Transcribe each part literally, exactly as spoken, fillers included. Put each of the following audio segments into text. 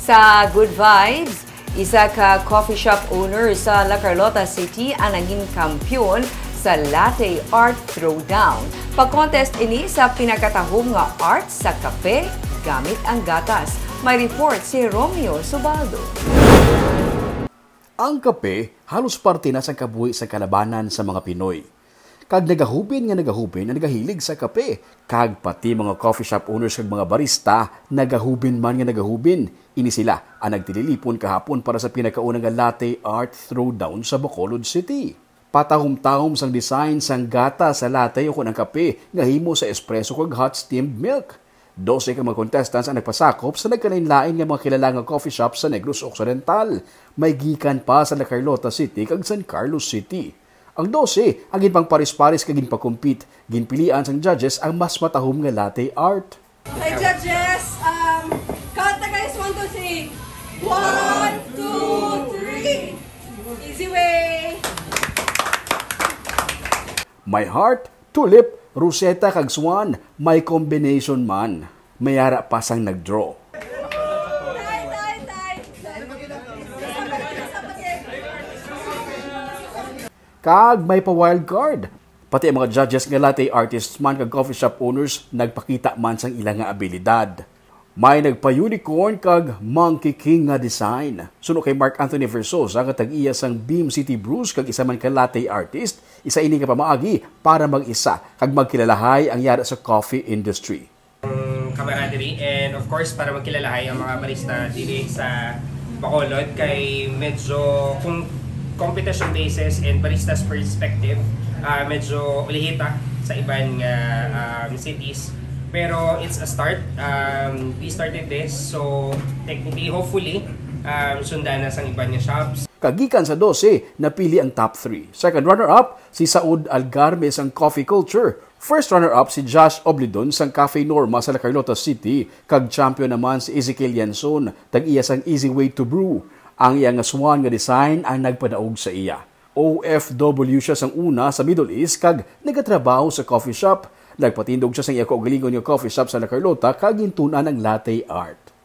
Sa Good Vibes, isa ka coffee shop owner sa La Carlota City ang naging kampiyon sa Latte Art Throwdown. Pa-contest ini sa pinakatahom nga art sa kape gamit ang gatas. May report si Romeo Subaldo. Ang kape halos parte na sang kabuhi sa kalabanan sa mga Pinoy. Kag nagahubin nga nagahubin ang nagahilig sa kape, kag pati mga coffee shop owners kag mga barista nagahubin man nga nagahubin. Ini sila ang nagtililipon kahapon para sa pinakauna nga latte art throwdown sa Bacolod City. Patahom-tahom sang design sang gata sa latte o kon ang kape nga himo sa espresso kag hot steamed milk. Dose ka mga contestants ang nagpasakop sa nagkalain-lain nga mga kilala nga coffee shop sa Negros Occidental. May gikan pa sa La Carlota City kag San Carlos City. Ang dose ang ginpangparis-paris kag ginpakumpit. Ginpilian sang judges ang mas matahom nga latte art. Okay, judges, um, count na guys, one, two, three. One, two, three. Easy way. My heart, tulip, rosetta kag swan, may combination man. May ara pa sang nag-draw. Kag may pa wild card. Pati ang mga judges nga latte artists man kag coffee shop owners nagpakita man sang ila nga abilidad. May nagpa-unicorn kag monkey king nga design. Suno kay Mark Anthony Versosa nga tag-iya sang Beam City Brews kag isa man ka latte artist, isa ini nga pamaagi para mag-isa kag magkilalahay ang yara sa coffee industry. Camaraderie and of course para magkilalahay ang mga barista diri sa Bacolod kay medyo kung competition basis and barista's perspective, ah, medyo ulihita sa iban nga um, cities. Pero it's a start. Um, we started this, so technically, hopefully, um, sundan na sang iban nga shops. Kagikan sa dose, napili ang top three. Second runner-up, si Saud Algarme sang Coffee Culture. First runner-up si Josh Oblidon sang Cafe Norma sa La Carlota City, kag champion naman si Ezekiel Yanson, tag-iya sang Easy Way to Brew. Ang iya nga swan nga design ang nagpadaog sa iya. O F W siya sang una sa Middle East kag nagatrabaho sa coffee shop. Nagpatindog siya sang iya kaugalingon nga coffee shop sa La Carlota kag gintun-an ang latte art.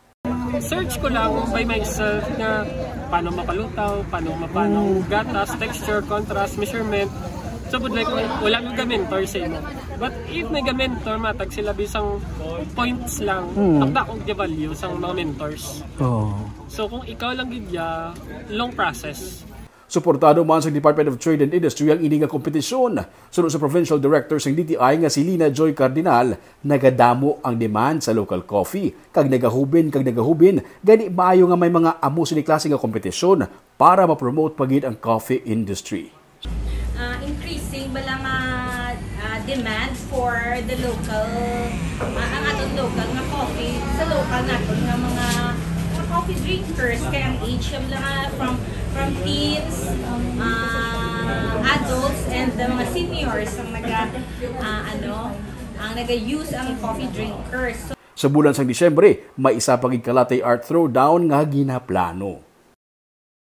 Search ko lang by myself nga paano mapalutaw, paano mapanaw, gatas, texture, contrast, measurement. So, would like, wala ko ga-mentor sa imo. But if may ga-mentor, matag sila bisang points lang, hmm. Takda kong value sa mga mentors. Oh. So, kung ikaw lang gid ya, long process. Suportado man sa Department of Trade and Industry ang ini nga kompetisyon. Suno sa Provincial Director sang D T I nga si Lina Joy Cardinal, nagadamo ang demand sa local coffee, kag nagahubin kag nagahubin, gani maayo nga may mga amo sini klase nga kompetisyon para ma-promote pa gid ang coffee industry. Uh, increasing bala nga uh, demand for the local, uh, ang aton local nga coffee sa local naton nga mga, mga coffee drinkers, kay ang age bala nga from from teens, uh, adults, and the mga seniors ang naga, uh, ano, ang naga-use ang coffee drinkers. So, Sa bulan sang Disyembre, may isa pa gid ka latte art throwdown nga ginaplano.